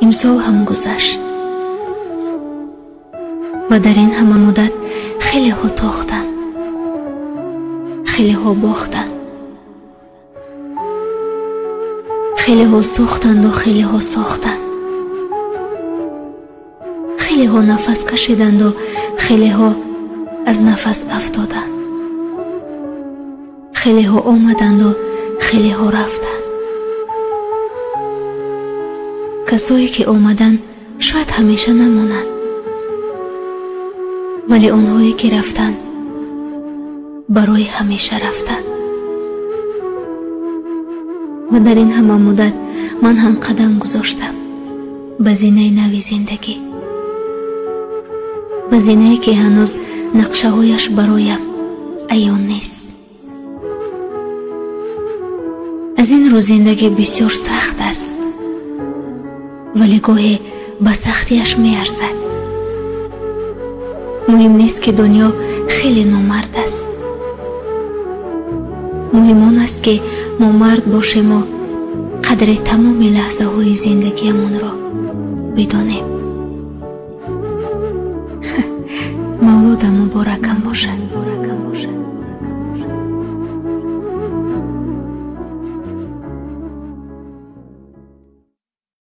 Имсол ҳам гузашт ва дар ин ҳама муддат хелеҳо тохтанд, хелеҳо бохтанд, хелеҳо сӯхтанду хелеҳо сохтанд, хелеҳо нафас кашиданду хелеҳо аз нафас афтоданд, хелеҳо омаданду хелеҳо рафтанд. Касое ки омаданд, шояд ҳамеша намонанд, вале онҳое ки рафтанд, барои ҳамеша рафтанд. Ва дар ин ҳама муддат ман ҳам қадам гузоштам ба зинаи нави зиндагӣ, ба зинае ки ҳанӯз нақшаҳояш бароям аён нест. Аз ин рӯ зиндагӣ бисёр сахт аст, вале гоҳе ба сахтиаш меарзад. Муҳим нест, ки дунё хеле номард аст. Муҳим он аст, ки мо мард бошему қадри тамоми лаҳзаҳои зиндагиамонро бидонем. Мавлудам муборакам бошад.